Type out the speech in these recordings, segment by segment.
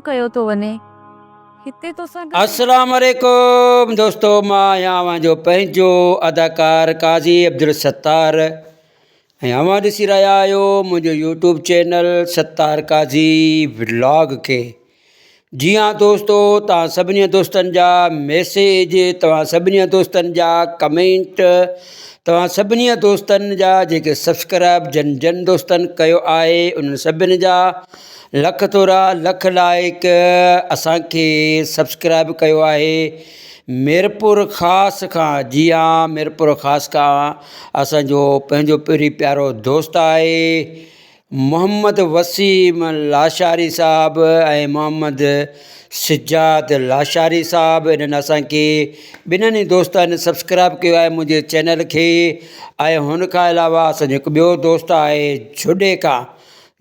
ڪيو ٿو وڃي. هتي توسان گڏ. السلام عليڪم دوستو مان آهيان اوهان جو پنهنجو اداڪار قاضي عبدالستار ۽ اوهان ڏسي رهيا آهيو منهنجو YouTube channel Sattar Qazi vlog کي. جي ها دوستو توهان سڀني دوستن جا ميسيج توهان سڀني دوستن جا ڪمينٽ توهان سڀني دوستن جا جيڪي سبسڪرائب جن جن دوستن ڪيو آهي انهن سڀني جا لک ٿورا لک لائق اسانکي سبسڪرائب ڪيو آهي ميرپور خاص کان جي ها ميرپور خاص کان اسانجو پنهنجو پرين پيارو دوست آهي محمد وسيم لاشاري صاحب ۽ محمد سجاد لاشاري صاحب انهن اسان کي ٻنهن ئي دوستن سبسڪرائب ڪيو آهي منهنجي چينل کي ۽ هن کان علاوه اسان جو هڪ ٻيو دوست آهي جهڏي کان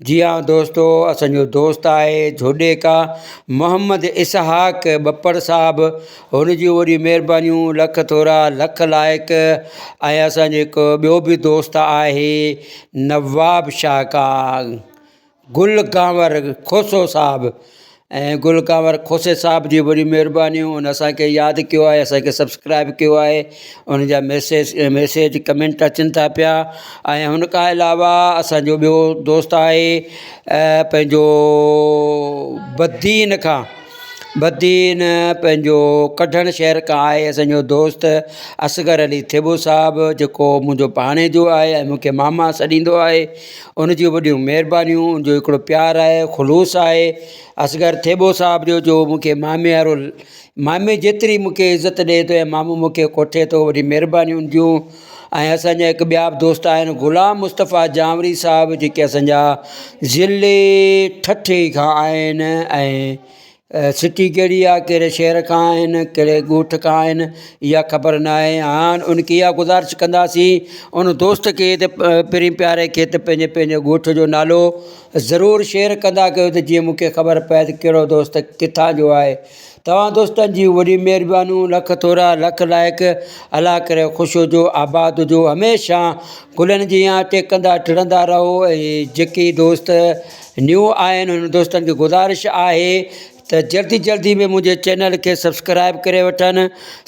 جي ها دوستو اسان جو دوست آهي جهڏي کان محمد اسحاق ٻپڙ صاحب هن جون وڏيون مهربانيون لک ٿورا لک لائق ۽ اسان جو هڪ ٻيو به دوست آهي نواب شاهه کان گل ڪانور کوسو صاحب ۽ گل ڪانور کوسي صاحب جي وڏي مهربانيون ان اسان کي ياد ڪيو آهي اسان کي سبسڪرائب ڪيو آهي ان جا ميسيج ميسيج ڪمينٽ اچن ٿا پيا ۽ هن کان علاوه اسانجو ٻيو دوست آهي پنهنجو بدين کان بدين پنهنجو ڪڍڻ شهر کان آهي اسان جو دوست اصغر علي ٿيٻو صاحب جيڪو منهنجو ڀاڻيجو آهي ۽ مون کي ماما سڏيندو آهي ان جون وڏيون مهربانيون ان جو هڪڙو پيار آهي خلوص آهي اصغر ٿيٻو صاحب جو جو مون کي مامي وارو مامي جيتري مون کي عزت ڏئي ٿو ۽ مامو مون کي ڪوٺي ٿو وڏي مهرباني ان جون ۽ اسان جا هڪ ٻيا به دوست آهن غلام مصطفيٰ جانوري صاحب جيڪي اسان جا ضلعي ٺٽي کان آهن ۽ سٽي ڪهڙي آهي ڪهڙي شهر کان آهن ڪهڙي ڳوٺ کان آهن اها خبر نه آهي هاڻ ان کي اها گذارش ڪنداسين ان دوست کي ته پرين پياري کي ته پنهنجي پنهنجي ڳوٺ جو نالو ضرور شيئر ڪندا ڪيو ته جيئن مون کي خبر پئي ته ڪهڙو دوست ڪٿان جو آهي توهان دوستن جون وڏيون مهربانيون لک ٿورا لک لائق الله ڪري خوش هجو آباد هجو هميشه گلن جيان ٽهڪندا ٽڙندا رهو ۽ جيڪي دوست نيو آهن انهن دوستن کي گذارش آهي ته جلدي جلدي ۾ منهنجي چينل کي سبسڪرائب ڪري وٺن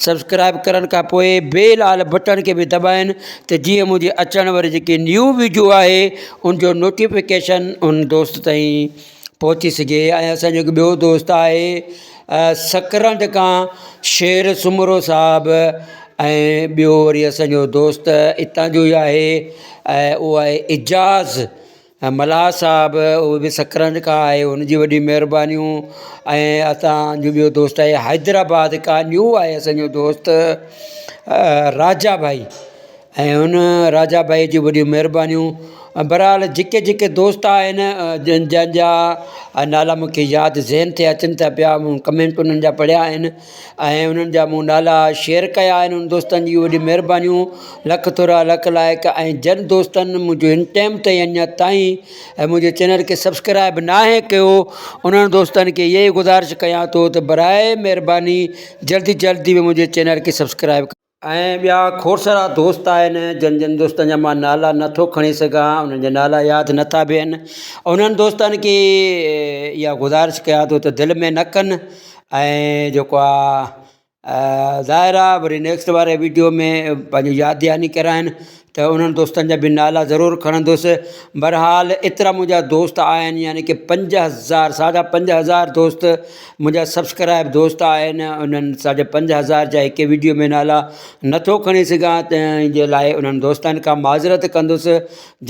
سبسڪرائب ڪرڻ کان پوء بيل آل بٽڻ کي به دٻائن ته جيئن منهنجي اچڻ واري جيڪي نيو ويڊيو آهي ان جو نوٽيفڪيشن ان دوست تائين پهچي سگهي ۽ اسان جو هڪ ٻيو دوست آهي سڪرنڊ کان شير سومرو صاحب ۽ ٻيو وري اسان جو دوست اتان جو ئي آهي ۽ اهو آهي اعجاز ملاح صاحب اهو به سڪرنڊ کان آهي ان جي وڏي مهربانيون ۽ اسان جو ٻيو دوست آهي حيدرآباد کان نيو آهي اسان جو دوست راجا ڀائي ۽ ان راجا ڀائي جون وڏيون مهربانيون بهرحال جيڪي جيڪي دوست آهن جن جن جا نالا مون کي ياد ذهن تي اچن ٿا پيا مون ڪمينٽ انهن جا پڙهيا آهن ۽ انهن جا مون نالا شيئر ڪيا آهن انهن دوستن جون وڏيون مهربانيون لک ٿورا لک لائق ۽ جن دوستن منهنجو هن ٽائيم تائين اڃا تائين ۽ منهنجي چينل کي سبسڪرائب ناهي ڪيو انهن دوستن کي اها ئي گذارش ڪيان ٿو ته برائي مهرباني جلدي جلدي ۾ منهنجي چينل کي سبسڪرائب ۽ ٻيا کوڙ سارا دوست آهن جن جن دوستن جا مان نالا نٿو کڻي سگهان انهن جا نالا ياد نٿا بيهن انهن دوستن کي اها گذارش ڪيان ٿو ته دل ۾ نه ڪن ۽ جيڪو آهي ظاهر آهي وري نيڪسٽ واري ويڊيو ۾ پنهنجي ياد دهاني ڪرائين ته انهن دوستن جا به نالا ضرور کڻندس بهرحال ايترا منهنجا دوست آهن يعني ڪه 5000 ساڍا 5000 دوست منهنجا سبسڪرائب دوست آهن انهن ساڍي 5000 جا هڪ ويڊيو ۾ نالا نٿو کڻي سگهان تنهن جي لاء انهن دوستن کان معذرت ڪندس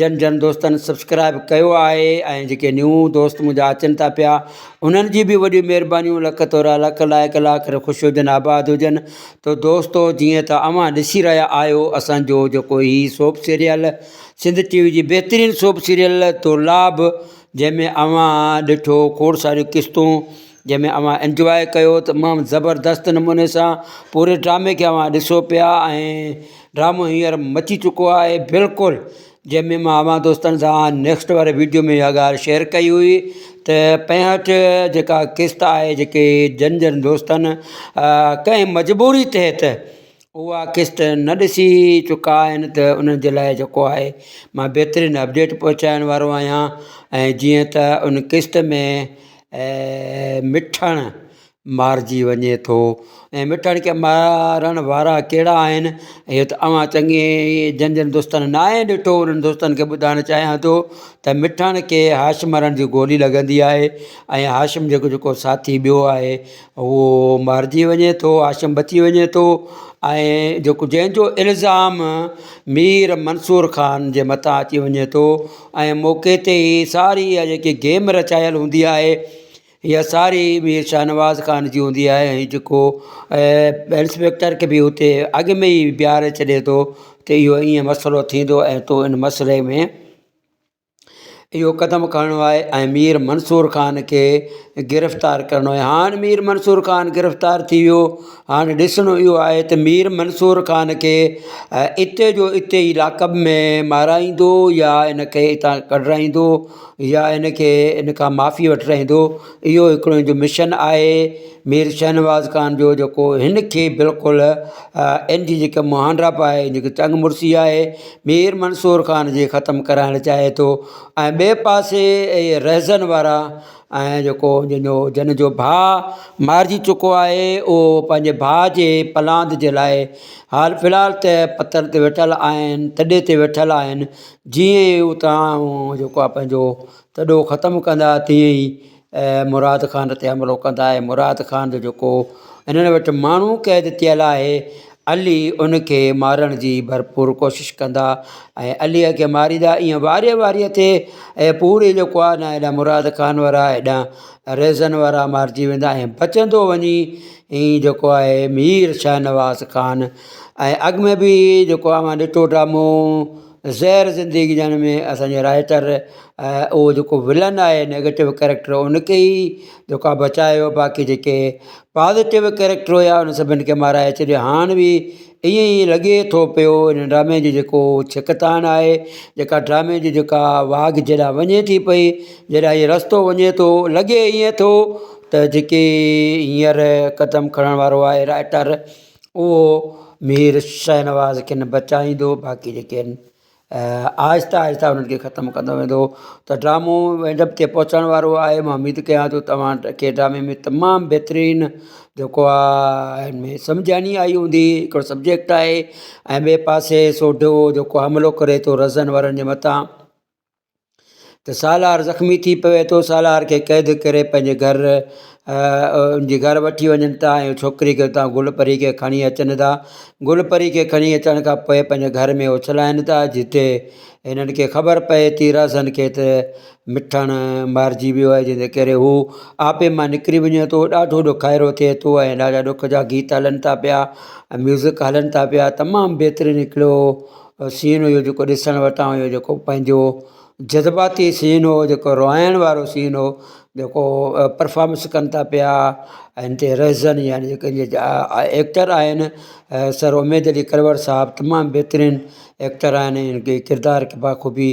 جن جن دوستن سبسڪرائب ڪيو آهي ۽ جيڪي نيو دوست منهنجا اچن ٿا پيا انهن جي به وڏيون مهربانيون لک ٿورا لک لائق الله ڪري خوش هجن آباد هجن ته دوستو جيئن ته اوهان ڏسي رهيا آهيو اسان جو جيڪو هي سوپ سيريل سنڌ ٽي وي جي بهترين سوپ سيريل دولاب جنهن ۾ اوهان ڏٺو کوڙ ساريون قسطون جنهن ۾ اوهان انجواء ڪيو تمام زبردست نموني سان پوري ڊرامي کي اوهان ڏسو پيا ۽ ڊرامو هينئر مچي چڪو آهي بلڪل جنهن ۾ مان اوهان دوستن سان نيڪسٽ واري ويڊيو ۾ اها ڳالهه شيئر ڪئي هئي ته پنجهٺ جيڪا قسط آهي جيڪي جن جن دوستن ڪنهن مجبوري تحت اها قسط نه ڏسي چڪا آهن ته انهن جي لاء جيڪو آهي مان بهترين اپڊيٽ پهچائڻ وارو آهيان ۽ جيئن ته ان قسط ۾ مٺڻ مارجي وڃي ٿو ۽ مٺڻ کي مارڻ وارا ڪهڙا آهن اهو ته اوهان چڱي جن جن دوستن ناهي ڏٺو انهن دوستن کي ٻڌائڻ چاهيان ٿو ته مٺڻ کي هاشم وارن جي گولي لڳندي آهي ۽ هاشم جيڪو جيڪو ساٿي ٻيو آهي اهو مارجي وڃي ٿو هاشم بچي وڃي ٿو ۽ جيڪو جنهن جو الزام مير منصور خان جي مٿان اچي وڃي ٿو ۽ موقعي تي ئي ساري اها جيڪي گيم رچايل هوندي آهي اها ساري مير شاهنواز خان جي هوندي آهي ۽ جيڪو انسپيڪٽر کي به اتي اڳ ۾ ئي بيهاري ڇڏي ٿو ته اهو ائين مسئلو ٿيندو ۽ تو ان مسئلي ۾ اهو قدم کڻڻو آهي ۽ مير منصور خان کي گرفتار ڪرڻو آهي هاڻ مير منصور خان گرفتار ٿي ويو هاڻي ڏسڻو اهو آهي ته مير منصور خان کي اتي جو اتي ئي لاڪ اپ ۾ مارائيندو يا ان کي اتان ڪڍرائيندو يا ان کي ان کان معافي وٺرائيندو اهو هڪڙو ان جو مشن آهي مير شاهنواز خان جو جيڪو هن کي بلڪل ان جي جيڪا مهانڊا پائي جيڪي چڱ مڙسي آهي مير منصور خان جي ختم ڪرائڻ چاهي ٿو ۽ ٻئي پاسي اهي رهزن وارا ۽ جيڪو جنهن جو جن جو ڀاء مارجي چڪو آهي اهو پنهنجي ڀاء جي پلاند جي لاء حال في الحال ته پٿر تي ويٺل آهن تڏي تي ويٺل آهن جيئن ئي اتان جيڪو آهي پنهنجو تڏو ختم ڪندا تيئن ئي مراد خان تي حملو ڪندا ۽ مراد خان جو جيڪو انهن وٽ ماڻهو قيد ٿيل آهي علي ان کي مارڻ جي ڀرپور ڪوشش ڪندا ۽ عليء کي ماريندا ائين واري واري تي ۽ پوري جيڪو آهي نه هيڏانهن مراد خان وارا هيڏانهن رهزن وارا مارجي ويندا ۽ بچندو وڃي ائين جيڪو آهي مير شاهنواز خان ۽ اڳ ۾ به جيڪو آهي مان ڏٺو ڊرامو زهر زندگي جان ۾ اسانجي رائيٽر اهو جيڪو ولن آهي نيگيٽو ڪيريڪٽر ان کي ئي جيڪو آهي بچايو باقي جيڪي پازيٽو ڪيريڪٽر هيا ان سڀني کي مارائي ڇڏيو هاڻ به ائين ئي لڳي ٿو پيو ان ڊرامي جي جيڪو ڇڪتاڻ آهي جيڪا ڊرامي جي جيڪا واڳ جيڏا وڃي ٿي پئي جيڏا هي رستو وڃي ٿو لڳي ائين ٿو ته جيڪي هينئر قدم کڻڻ وارو آهي رائيٽر اهو مير شاهنواز کي نه بچائيندو باقي جيڪي آهن آهستي آهستي انهن کي ختم ڪندو ويندو ته ڊرامو اينڊ اپ تي پهچڻ وارو آهي مان اميد ڪيان ٿو توهان کي ڊرامي ۾ تمام بهترين جيڪو آهي هن ۾ سمجهاڻي آئي هوندي هڪڙو سبجيڪٽ آهي ۽ ٻئي پاسي سوڍو جيڪو حملو ڪري ٿو رزن وارن جي مٿان ته سالار زخمي ٿي پوي ٿو سالار کي قيد ڪري پنهنجي گهر ان جي گهر وٺي وڃن ٿا ۽ ڇوڪري کي اتان گل پري کي کڻي اچن ٿا گل پري کي کڻي اچڻ کان پوء پنهنجي گهر ۾ اڇلائن ٿا جتي هنن کي خبر پئي ٿي رهزن کي ته مٺڻ مارجي ويو آهي جنهن جي ڪري هو آپي مان نڪري وڃي ٿو ڏاڍو ڏکائرو ٿئي ٿو ۽ ڏاڍا ڏک جا گيت هلن ٿا پيا ۽ ميوزڪ هلن ٿا پيا تمام بهترين هڪڙو سين هيو جيڪو ڏسڻ وٽان هيو جيڪو پنهنجو جذباتي سين هو جيڪو روئائڻ وارو سين هو جيڪو پرفارمنس ڪن ٿا پيا ۽ هتي رهزن يعني جيڪي ايڪٽر آهن سر اميد علي ڪروڙ صاحب تمام بهترين ايڪٽر آهن ان کي ڪردار کي بخوبي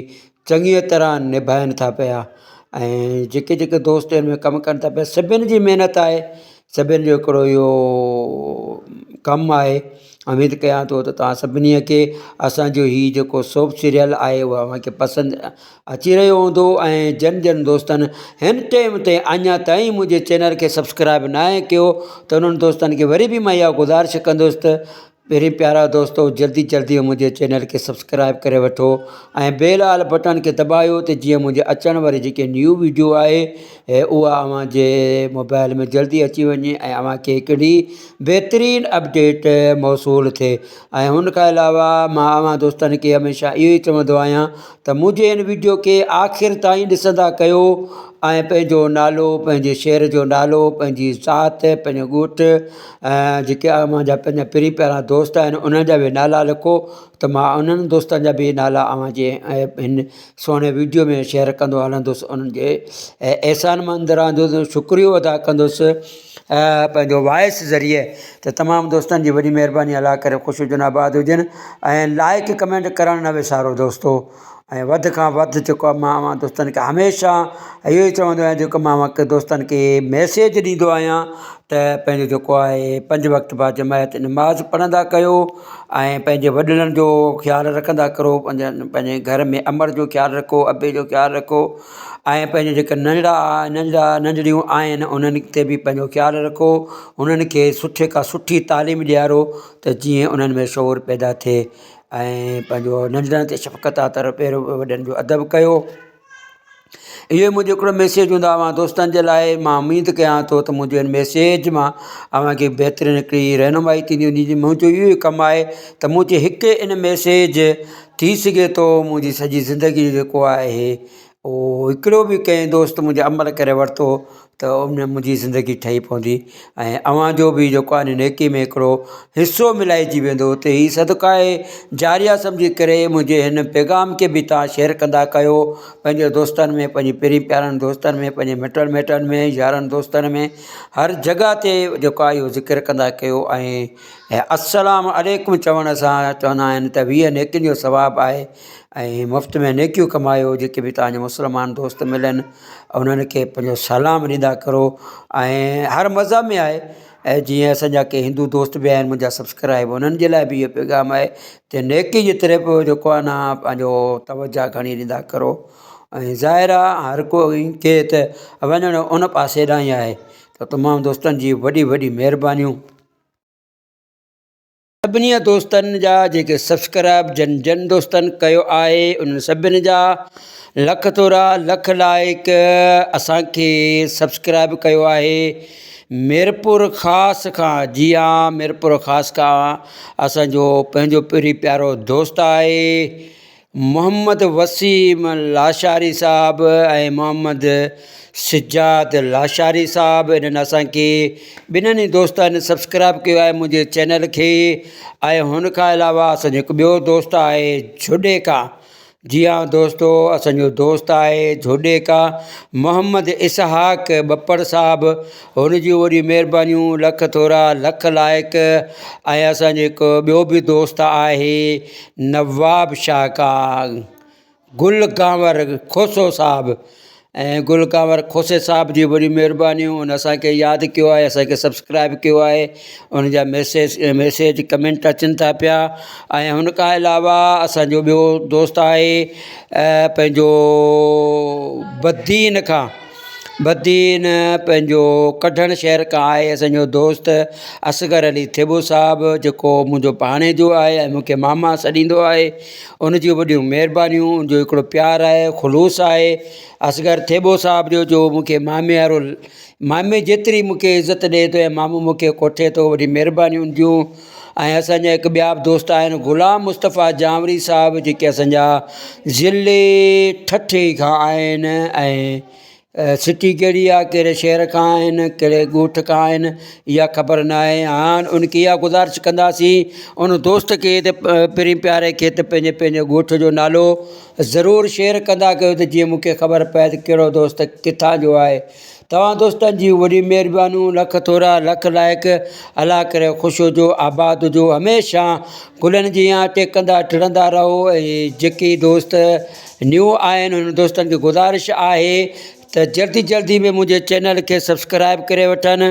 چڱيء طرح نڀائن ٿا پيا ۽ جيڪي جيڪي دوست هن ۾ ڪم ڪن ٿا پيا سڀني جي محنت آهي سڀني جو هڪڙو اهو ڪم آهي اميد ڪيان ٿو ته توهان سڀني کي اسانجو هي جيڪو سوپ سيريل آهي اهو اوهان کي پسند اچي رهيو هوندو ۽ جن جن دوستن هن ٽائيم تي اڃا تائين منهنجي چينل کي سبسڪرائب ناهي ڪيو ته انهن دوستن کي وري به مان اها گذارش ڪندس ته پهرين پيارا دوستو جلدي جلدي منهنجي چينل کي سبسڪرائب ڪري وٺو ۽ بيل آل بٽڻ کي دٻايو ته جيئن منهنجي اچڻ واري جيڪي نيو ويڊيو آهي اها اوهان جي موبائل ۾ جلدي اچي وڃي ۽ اوهان کي هڪڙي بهترين اپڊيٽ موصول ٿئي ۽ ان کان علاوه مان اوهان دوستن کي هميشه اهو ئي چوندو آهيان ته منهنجي هن ويڊيو کي آخر تائين ڏسندا ڪيو ۽ پنهنجو نالو پنهنجي شهر جو نالو پنهنجي ذات پنهنجو ڳوٺ ۽ جيڪي اوهان جا پنهنجا پرين پيارا دوست آهن انهن جا به نالا لکو ته مان انهن دوستن جا به نالا اوهان جي هن سهڻي ويڊيو ۾ شيئر ڪندو هلندس انهن جي احسان مند رهندس شڪريو ادا ڪندس پنهنجو وائس ذريعي ته تمام دوستن جي وڏي مهرباني الله ڪري خوش هجن آباد هجن ۽ لائڪ ڪمينٽ ڪرڻ نه وسارو دوستو. ۽ وڌ کان وڌ جيڪو آهي مان اوهان دوستن کي هميشه اهو ئي چوندو آهيان جيڪو مان اوهان کي دوستن کي ميسيج ڏيندو آهيان ته پنهنجو جيڪو آهي پنج وقت باجماعت نماز پڙهندا ڪيو ۽ پنهنجي وڏڙن جو خيال رکندا ڪرو پنهنجن پنهنجي گهر ۾ امڙ جو خيال رکو ابي جو خيال رکو ۽ پنهنجي جيڪي ننڍڙا ننڍڙا ننڍڙيون آهن انهن تي به پنهنجو خيال رکو انهن کي سٺي کان سٺي تعليم ڏيارو ته جيئن انهن ۾ شعور پيدا ٿئي ۽ پنهنجو ننڍڙن تي شفقت آ پهريون وڏن جو ادب ڪيو اهو منهنجو هڪڙو ميسيج هوندو آهي اوهان دوستن جي لاءِ مان اميد ڪيان ٿو ته منهنجي هن ميسيج مان اوهان کي بهترين هڪڙي رهنمائي ٿيندي هوندي منهنجو اهو ئي ڪم آهي ته منهنجي هڪ ان ميسيج ٿي سگهي ٿو منهنجي سڄي زندگي جو جيڪو آهي اهو هڪڙو به ڪنهن دوست منهنجي عمل ڪري ورتو ته ان ۾ منهنجي زندگي ٺهي پوندي ۽ اوهان جو به جيڪو آهي نيڪي ۾ هڪڙو حصو ملائجي ويندو ته هي صدقه جاريه سمجهي ڪري منهنجي هن پيغام کي به توهان شيئر ڪندا ڪيو پنهنجي دوستن ۾ پنهنجي پرين پيارن دوستن ۾ پنهنجي مٽن مائٽن ۾ يارن دوستن ۾ هر جڳهه تي جيڪو آهي اهو ذڪر ڪندا ڪيو ۽ السلام عليڪم چوڻ سان چوندا آهن ته 20 نيڪين جو ثواب آهي ۽ مفت ۾ نيڪيون ڪمايو جيڪي به توهان جا مسلمان دوست ملن انهن کي پنهنجو سلام ڏيندا ڪرو ۽ هر مذهب ۾ آهي ۽ جيئن اسان جا ڪي هندو دوست به آهن منهنجا سبسڪرائب انهن جي لاءِ به اهو پيغام آهي ته نيڪي جي طرف جيڪو آهي نه پنهنجو توجهه گهڻي ڏيندا ڪرو ۽ ظاهر آهي هر ڪوئي ڪي ته وڃڻ ان پاسي ڏانهن ئي آهي ته تمام دوستن جي وڏي وڏي مهربانيون. سڀني دوستن جا جيڪي سبسڪرائب جن جن دوستن ڪيو آهي انهن سڀني جا لک ٿورا لک لائق اسان کي سبسڪرائب ڪيو آهي ميرپور خاص کان جي ها ميرپور خاص کان اسانجو پنهنجو پرين پيارو دوست آهي محمد وسيم لاشاري صاحب ۽ محمد سجاد لاشاري صاحب انهن اسان کي ٻنهن ئي دوستن سبسڪرائب ڪيو آهي منهنجي چينل کي ۽ هن کان علاوه اسان جو هڪ ٻيو دوست آهي جهڏي کان جي ها دوستو اسان جو دوست آهي جهڏي کان محمد اسحاق ٻپڙ صاحب هن جون وڏيون مهربانيون لک ٿورا لک لائق ۽ اسان جو هڪ ٻيو به دوست آهي نواب شاهه کان گل ڪانور کوسو صاحب ۽ گل ڪانور کوسي صاحب جي وڏي مهربانيون ان اسان کي ياد ڪيو آهي اسان کي سبسڪرائب ڪيو آهي ان جا ميسيج ميسيج ڪمينٽ اچن ٿا پيا ۽ هن کان علاوه اسانجو ٻيو دوست آهي پنهنجو بدين کان بدين پنهنجو ڪڍڻ شهر کان آهي اسان جو دوست اصغر علي ٿيٻو صاحب جيڪو منهنجو ڀاڻيجو آهي ۽ مون کي ماما سڏيندو آهي ان جون وڏيون مهربانيون ان جو هڪڙو پيار آهي خلوص آهي اصغر ٿيٻو صاحب جو جو مون کي مامي وارو مامي جيتري مون کي عزت ڏئي ٿو ۽ مامو مون کي ڪوٺي ٿو وڏي مهرباني ان جون ۽ اسان جا هڪ ٻيا به دوست آهن غلام مصطفيٰ جانوري صاحب جيڪي اسان جا ضلعي ٺٽي کان آهن ۽ سٽي ڪهڙي آهي ڪهڙي شهر کان آهن ڪهڙي ڳوٺ کان آهن اها خبر نه آهي هاڻ ان کي اها گذارش ڪنداسين ان دوست کي ته پرين پياري کي ته پنهنجي پنهنجي ڳوٺ جو نالو ضرور شيئر ڪندا ڪيو ته جيئن مون کي خبر پئي ته ڪهڙو دوست ڪٿان جو آهي توهان دوستن جون وڏيون مهربانيون لک ٿورا لک لائق الله ڪري خوش هجو آباد هجو هميشه گلن جيان ٽهڪندا ٽڙندا رهو ۽ جيڪي دوست نيو آهن انهن دوستن کي گذارش آهي ته جلدي جلدي ۾ منهنجي چينل کي سبسڪرائب ڪري وٺن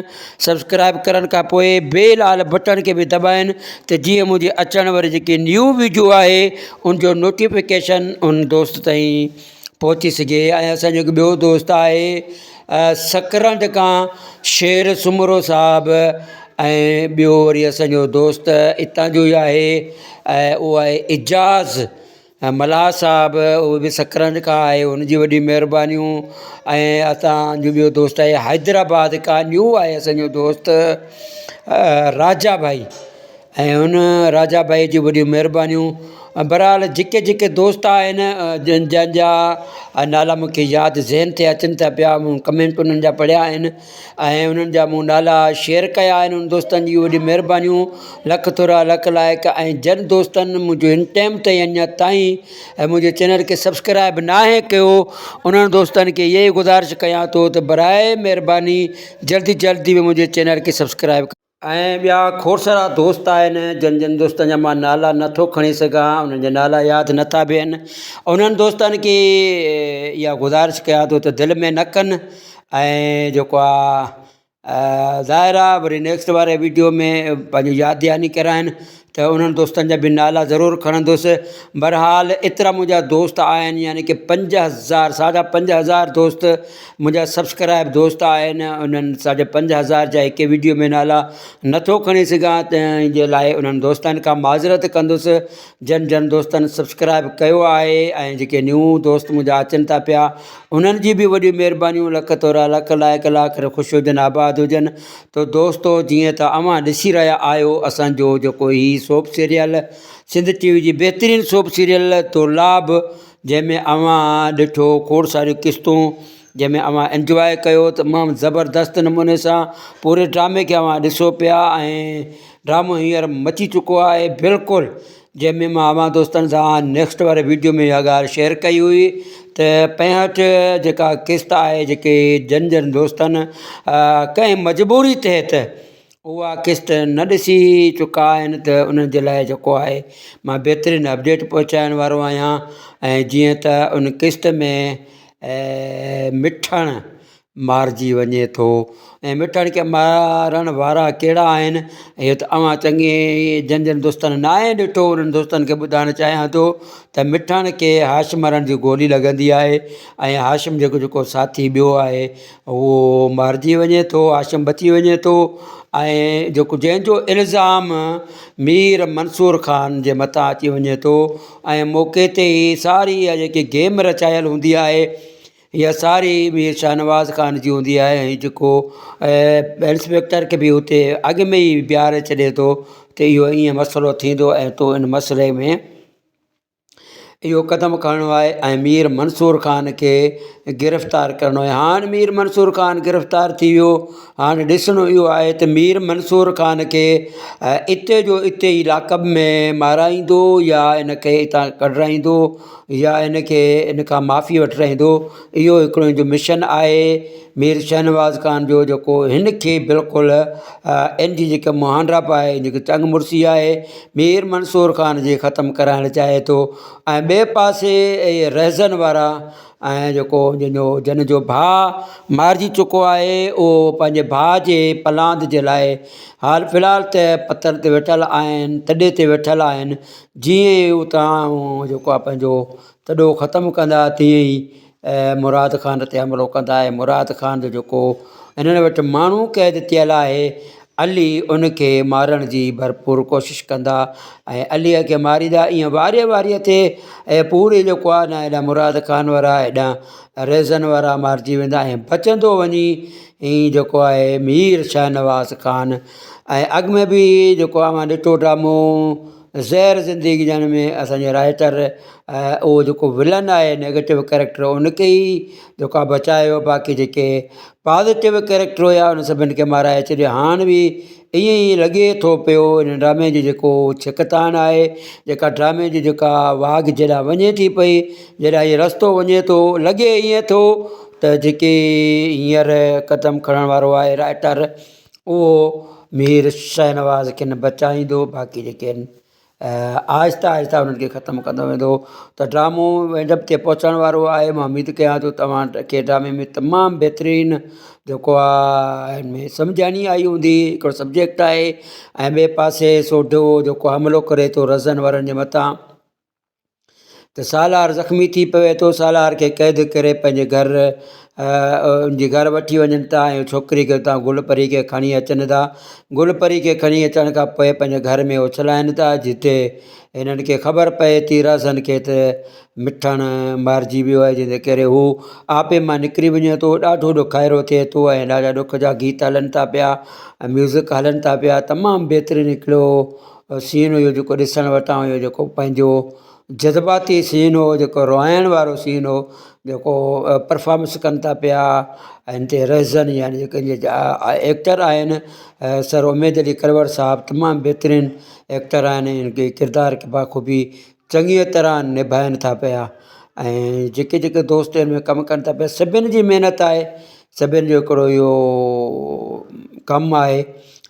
سبسڪرائب ڪرڻ کان پوء بيل آل بٽڻ کي به دٻائن ته جيئن منهنجي اچڻ واري جيڪي نيو ويڊيو آهي ان جو نوٽيفڪيشن ان دوست تائين پهچي سگهي ۽ اسان جو هڪ ٻيو دوست آهي سڪرنڊ کان شير سومرو صاحب ۽ ٻيو وري اسان جو دوست اتان جو ئي آهي ۽ اهو آهي اعجاز ملاح صاحب اهو به سڪرنڊ کان آهي ان جي وڏي مهربانيون ۽ اسان جو ٻيو دوست آهي حيدرآباد کان نيو آهي اسان جو دوست راجا ڀائي ۽ هن راجا ڀائي جون وڏيون مهربانيون بهرحال جيڪي جيڪي دوست آهن جن جن جا نالا مون کي ياد ذهن تي اچن ٿا پيا مون ڪمينٽ انهن جا پڙهيا آهن ۽ انهن جا مون نالا شيئر ڪيا آهن انهن دوستن جون وڏيون مهربانيون لک ٿورا لک لائق ۽ جن دوستن منهنجو هن ٽائيم تائين اڃا تائين ۽ منهنجي چينل کي سبسڪرائب ناهي ڪيو انهن دوستن کي اها ئي گذارش ڪيان ٿو ته برائي مهرباني جلدي جلدي منهنجي چينل کي سبسڪرائب ڪيو. ۽ ٻيا کوڙ سارا دوست آهن جن جن دوستن جا مان نالا نٿو کڻي سگهان انهن جا نالا ياد نٿا بيهن انهن دوستن کي اها گذارش ڪيان ٿو ته دل ۾ نه ڪن ۽ جيڪو آهي ظاهر آهي وري نيڪسٽ واري ويڊيو ۾ پنهنجي ياد دهاني ڪرائين ته انهن دوستن جا به نالا ضرور کڻندس بهرحال ايترا منهنجا دوست آهن يعني ڪه 5000 ساڍا 5000 دوست منهنجا سبسڪرائب دوست آهن انهن ساڍي 5000 جا هڪ ويڊيو ۾ نالا نٿو کڻي سگهان تنهن جي لاء انهن دوستن کان معذرت ڪندس جن جن دوستن سبسڪرائب ڪيو آهي ۽ جيڪي نيو دوست منهنجا اچن ٿا پيا انهن جي به وڏيون مهربانيون لک ٿورا لک لائق لاک خوش هجن آباد هجن ته دوستو جيئن ته اوهان ڏسي رهيا آهيو اسان جو جيڪو هي سوپ سيريل سنڌ ٽي وي جي بهترين سوپ سيريل دولاب جنهن ۾ اوهان ڏٺو کوڙ ساريون قسطون جنهن ۾ اوهان انجواء ڪيو تمام زبردست نموني سان پوري ڊرامي کي اوهان ڏسو پيا ۽ ڊرامو هينئر مچي چڪو آهي بلڪل جنهن ۾ مان اوهان دوستن سان نيڪسٽ واري ويڊيو ۾ اها ڳالهه شيئر ڪئي هئي ته پنجهٺ جيڪا قسط آهي جيڪي جن جن دوستن ڪنهن مجبوري تحت اها قسط نه ڏسي چڪا آهن ته انهن جي لاء جيڪو آهي مان بهترين اپڊيٽ پهچائڻ وارو آهيان ۽ جيئن ته ان قسط ۾ مٺڻ مارجي وڃي ٿو ۽ مٺڻ کي مارڻ وارا ڪهڙا آهن اهو ته اوهان چڱي جن جن دوستن ناهي ڏٺو انهن دوستن کي ٻڌائڻ چاهيان ٿو ته مٺڻ کي هاشم مرڻ جي گولي لڳندي آهي ۽ هاشم جيڪو جيڪو ساٿي ٻيو آهي اهو مارجي وڃي ٿو هاشم بچي وڃي ٿو ۽ جيڪو جنهن جو الزام مير منصور خان جي مٿان اچي وڃي ٿو ۽ موقعي تي ئي ساري اها جيڪي گيم رچايل هوندي آهي اها ساري مير شاهنواز خان جي هوندي آهي ۽ جيڪو انسپيڪٽر کي به اتي اڳ ۾ ئي بيهاري ڇڏي ٿو ته اهو ائين مسئلو ٿيندو ۽ تو ان مسئلي ۾ اهو قدم کڻڻو آهي ۽ مير منصور خان کي گرفتار ڪرڻو آهي هاڻ مير منصور خان گرفتار ٿي ويو هاڻ ڏسڻو اهو آهي ته مير منصور خان کي اتي جو اتي ئي لاڪ اپ ۾ مارائيندو يا ان کي اتان ڪڍرائيندو يا ان کي ان کان معافي وٺرائيندو اهو هڪڙو هن جو مشن آهي مير شاهنواز خان جو جيڪو هن کي بلڪل ان جي جيڪا مهانڊا آهي جيڪي چڱ مڙسي آهي مير منصور خان جي ختم ڪرائڻ چاهي ٿو ۽ ٻئي پاسي اهي رهزن وارا ۽ جيڪو جنهن جو جن جو ڀاء مارجي چڪو آهي اهو پنهنجي ڀاء جي پلاند جي لاء حال في الحال ته پٿر تي ويٺل آهن تڏي تي ويٺل آهن جيئن ئي اتان جيڪو آهي پنهنجو تڏو ختم ڪندا تيئن ئي مراد خان تي حملو ڪندا ۽ مراد خان جو جيڪو انهن وٽ ماڻهو قيد ٿيل آهي علي ان کي مارڻ جي ڀرپور ڪوشش ڪندا ۽ عليء کي ماريندا ائين واري واري تي ۽ پوري جيڪو آهي نه هيڏانهن مراد خان وارا هيڏانهن رهزن وارا مارجي ويندا ۽ بچندو وڃي ائين جيڪو آهي مير شاهنواز خان ۽ اڳ ۾ به جيڪو آهي مان ڏٺو ڊرامو زهر زندگي جان ۾ اسانجي رائيٽر اهو جيڪو ولن آهي نيگيٽو ڪريڪٽر ان کي ئي جيڪو آهي بچايو باقي جيڪي پازيٽو ڪريڪٽر هيا ان سڀني کي مارائي ڇڏيو هاڻ به ائين ئي لڳي ٿو پيو ان ڊرامي جي جيڪو ڇڪتاڻ آهي جيڪا ڊرامي جي جيڪا واڳ جيڏانهن وڃي ٿي پئي جيڏانهن هي رستو وڃي ٿو لڳي ائين ٿو ته جيڪي هينئر قدم کڻڻ وارو آهي رائيٽر اهو مير شاهنواز کي نه بچائيندو باقي جيڪي آهن آهستي آهستي انهن کي ختم ڪندو ويندو ته ڊرامو اينڊ اپ تي پهچڻ وارو آهي مان اميد ڪيان ٿو توهان کي ڊرامي ۾ تمام بهترين جيڪو آهي ان ۾ سمجهاڻي آئي هوندي هڪڙو سبجيڪٽ آهي ۽ ٻئي پاسي سوڍو جيڪو حملو ڪري ٿو رزن وارن جي مٿان ته سالار زخمي ٿي پوي ٿو سالار کي قيد ڪري پنهنجي گهر ان جي گهر وٺي وڃن ٿا ۽ ڇوڪري کي اتان گل پري کي کڻي اچن ٿا گل پري کي کڻي اچڻ کان پوء پنهنجي گهر ۾ اڇلائن ٿا جتي هنن کي خبر پئي ٿي رهزن کي ته مٺڻ مارجي ويو آهي جنهن جي ڪري هو آپي مان نڪري وڃي ٿو ڏاڍو ڏکائرو ٿئي ٿو ۽ ڏاڍا ڏک جا گيت هلن ٿا پيا ۽ ميوزڪ هلن ٿا پيا تمام بهترين هڪڙو سين هيو جيڪو ڏسڻ وٽان هيو جيڪو پنهنجو جذباتي سين هو جيڪو روئائڻ وارو سين هو جيڪو پرفارمنس ڪن ٿا پيا ۽ هتي رهزن يعني جيڪي ايڪٽر آهن سر اميد علي ڪروڙ صاحب تمام بهترين ايڪٽر آهن ان کي ڪردار کي بخوبي چڱيء طرح نڀائن ٿا پيا ۽ جيڪي جيڪي دوست هن ۾ ڪم ڪن ٿا پيا سڀني جي محنت آهي سڀني جو هڪڙو اهو. ڪم آهي.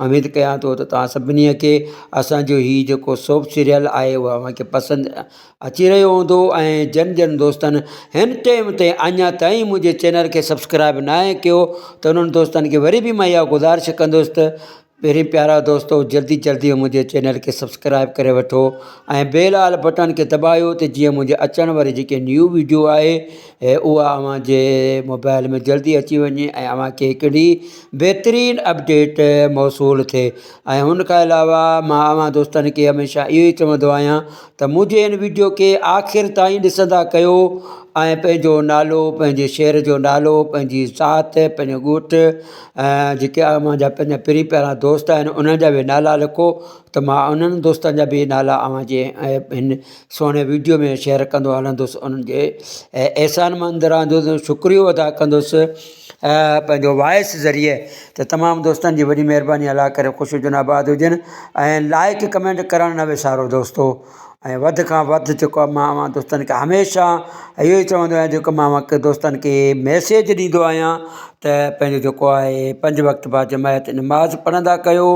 اميد ڪيان ٿو ته توهان سڀني کي اسان جو هي جيڪو سوپ سيريل آهي اهو اوهان کي پسند اچي رهيو هوندو ۽ جن جن دوستن هن ٽيم تي اڃا تائين منهنجي چينل کي سبسڪرائب ناهي ڪيو ته انهن دوستن کي وري به مان اها گذارش ڪندس ته پهرين پيارا دوستو جلدي جلدي منهنجي چينل کي سبسڪرائب ڪري وٺو ۽ بيل آل بٽڻ کي دٻايو ته جيئن منهنجي اچڻ واري جيڪي نيو ويڊيو آهي اها اوهان جي موبائل ۾ جلدي اچي وڃي ۽ اوهان کي هڪڙي بهترين اپڊيٽ موصول ٿئي ۽ ان کان علاوه مان اوهان دوستن کي هميشه اهو ئي چوندو آهيان ته منهنجي هن ويڊيو کي آخر تائين ڏسندا ڪيو ۽ پنهنجو نالو پنهنجي شهر جو نالو پنهنجي ذات پنهنجو ڳوٺ ۽ جيڪي اوهان جا پنهنجا پرين پيارا دوست آهن انهن جا به نالا لکو ته مان انهن دوستن جا به نالا اوهان جي هن سهڻي ويڊيو ۾ شيئر ڪندو هلندس انهن جي احسان مند رهندس شڪريو ادا ڪندس پنهنجو وائس ذريعي ته تمام دوستن جي وڏي مهرباني الله ڪري خوش هجن آباد هجن ۽ لائڪ ڪمينٽ ڪرڻ نه وسارو دوستو ۽ وڌ کان وڌ جيڪو آهي مان اوهان دوستن کي هميشه اهو ئي چوندو آهيان جيڪو مان اوهان کي دوستن کي ميسيج ڏيندو آهيان ته پنهنجو جيڪو آهي پنج وقت باجماعت نماز پڙهندا ڪيو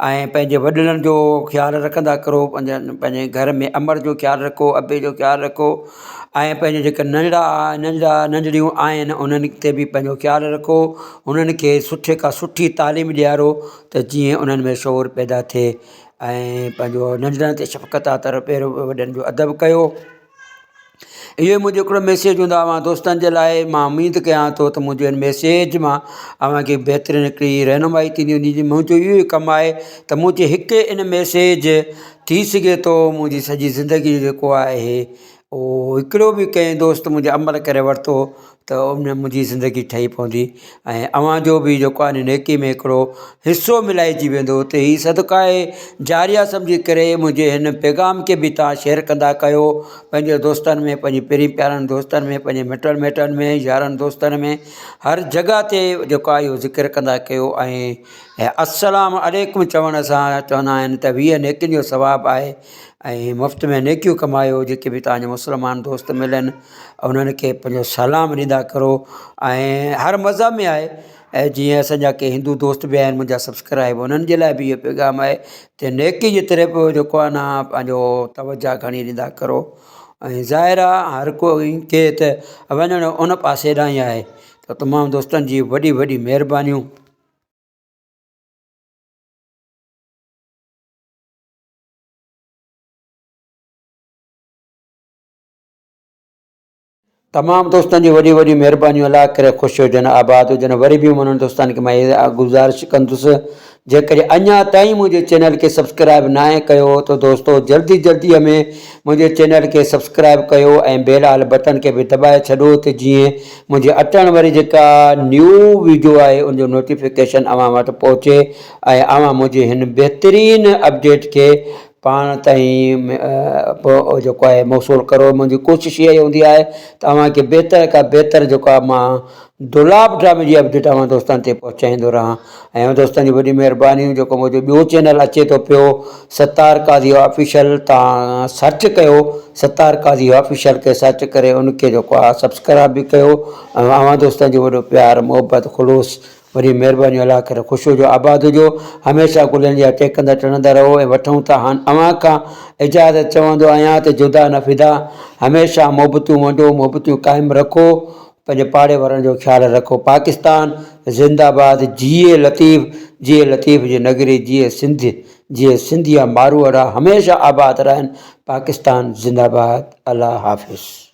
۽ پنهنجي وڏڙن جو خيال رکندا ڪرو پنهنجن پنهنجي گهر ۾ امڙ جو خيال رکو ابي جو خيال رکو ۽ پنهنجي جيڪي ننڍڙا ننڍڙا ننڍڙيون آهن انهن تي به پنهنجو خيال رکو انهن کي سٺي کان سٺي تعليم ڏيارو ته جيئن انهن ۾ شعور پيدا ٿئي ۽ پنهنجو ننڍڙن تي شفقت آ پهريون وڏن جو ادب ڪيو اهو منهنجو هڪڙو ميسيج هوندو آهي اوهان دوستن جي لاء مان اميد ڪيان ٿو ته منهنجو هن ميسيج مان اوهان کي بهترين هڪڙي رهنمائي ٿيندي هوندي منهنجو اهو ئي ڪم آهي ته منهنجي هڪ ان ميسيج ٿي سگهي ٿو منهنجي سڄي زندگي جو جيڪو آهي اهو هڪڙو به ڪنهن دوست منهنجي عمل ڪري ورتو ته ان ۾ منهنجي زندگي ٺهي پوندي ۽ اوهان جو به جيڪو آهي نيڪي ۾ هڪڙو حصو ملائجي ويندو ته هي صدقه جاريه سمجهي ڪري منهنجي هن پيغام کي به توهان شيئر ڪندا ڪيو پنهنجي دوستن ۾ پنهنجي پرين پيارن دوستن ۾ پنهنجي مٽن مائٽن ۾ يارن دوستن ۾ هر جڳهه تي جيڪو آهي اهو ذڪر ڪندا ڪيو ۽ السلام عليڪم چوڻ سان چوندا آهن ته 20 نيڪين جو ثواب آهي ۽ مفت ۾ نيڪيون ڪمايو جيڪي به توهان جا مسلمان دوست ملن انهن کي پنهنجو سلام ڏيندا ڪرو ۽ هر مذهب ۾ آهي ۽ جيئن اسانجا ڪي هندو دوست به آهن منهنجا سبسڪرائب انهن جي لاء به اهو پيغام آهي ته نيڪي جي طرف جيڪو آهي نه پنهنجو توجه گهڻي ڏيندا ڪرو ۽ ظاهر آهي هر ڪوئي کي ته وڃڻ ان پاسي ڏانهن ئي آهي ته تمام دوستن جي وڏي وڏي مهربانيون. تمام دوستن جي وڏي وڏي مهربانيون الله ڪري خوش هجن آباد هجن وري به انهن دوستن کي مان اها گذارش ڪندس جيڪڏهن اڃا تائين منهنجي چينل کي سبسڪرائب ناهي ڪيو ته دوستو جلدي جلدي ۾ منهنجي چينل کي سبسڪرائب ڪيو ۽ بيل آل بٽن کي به دٻائي ڇڏو ته جيئن منهنجي اچڻ واري جيڪا نيو ويڊيو آهي ان جو نوٽيفڪيشن اوهان وٽ پهچي ۽ اوهان منهنجي هن بهترين اپڊيٽ کي پاڻ تائين جيڪو آهي موصول ڪرو منهنجي ڪوشش اها ئي هوندي آهي ته اوهان کي بهتر کان بهتر جيڪو آهي مان دولاب ڊرامي جي اپڊيٽ اوهان دوستن تي پهچائيندو رهان ۽ اوهان دوستن جي وڏي مهرباني جيڪو منهنجو ٻيو چينل اچي ٿو پيو ستار قاضي آفيشل تان سرچ ڪيو ستار قاضي آفيشل کي سرچ ڪري ان کي جيڪو آهي سبسڪرائب به ڪيو ۽ اوهان دوستن جو وڏو پيار محبت خلوص وڏي مهرباني الله ڪري خوش هجو آباد هجو هميشه گلن جا ٽيڪندا ٽڙندا رهو ۽ وٺون ٿا هاڻ اوهان کان اجازت چوندو آهيان ته جدا نه فدا هميشه محبتون ونڊو محبتون قائم رکو پنهنجي پاڙي وارن جو خيال رکو پاڪستان زنده باد جيئي لطيف جيئي لطيف جي نگري جيئي سنڌ جيئي سنڌيا ماروئڙا هميشه آباد رهن پاڪستان زنده باد الله حافظ.